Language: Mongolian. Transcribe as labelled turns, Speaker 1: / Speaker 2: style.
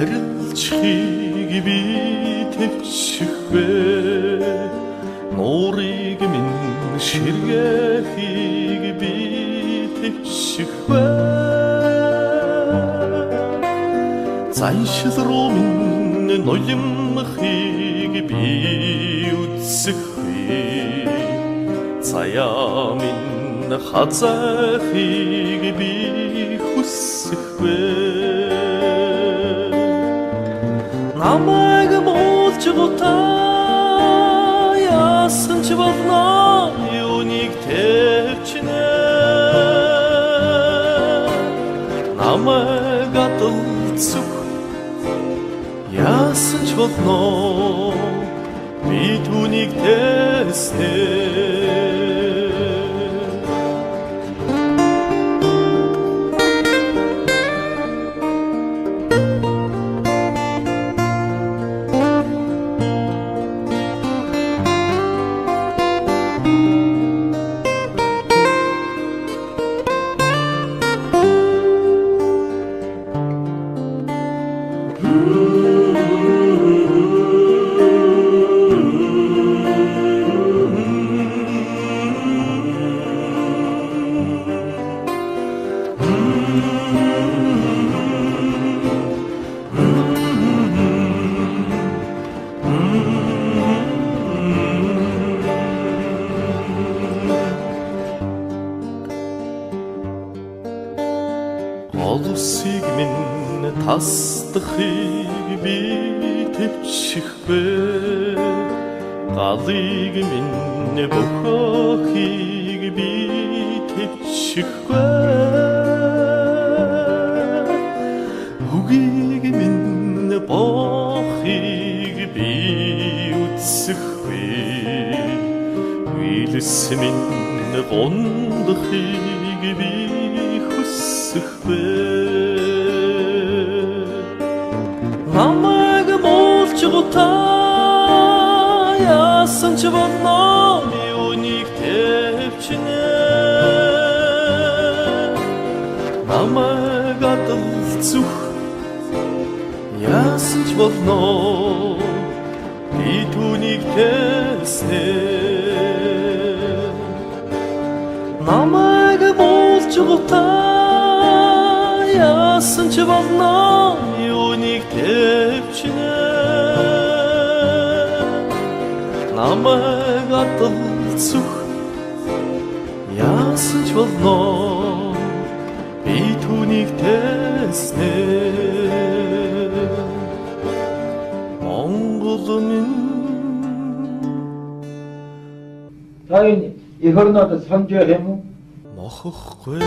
Speaker 1: Харилцахыг би тэвчихгүй, нуурыг минь ширгэхийг би тэвчихгүй. Заншил руу минь нулимхийг би үзэхгүй, заяа минь хазайхыг би хүсэхгүй. Намайг буулж гутаа яасан ч болно, юуныг тэвчнэ. Намайг адал зүх яасан ч болно, би түүнийг тэснэ. Олусыг минь тасдахыг би тэвчихгүй, галыг минь бөхөхийг би тэвчихгүй. Үгийг минь боохыг би үзэхгүй, вилс минь гондохыг би хүсэхгүй. Намайг муулж гутаа яасан ч болно, юуныг тэвчнэ. Намайг адал зүх яасан ч болно, би түүнийг тэснэ. Намайг буулж гутаа яасан ч болно, юуныг тэвчнэ. Намайг адал зүх яасан ч болно, би түүнийг тэснэ. Монгол минь.
Speaker 2: Та энэ эх орноо санаж байх юм уу?
Speaker 1: Мохохгүй.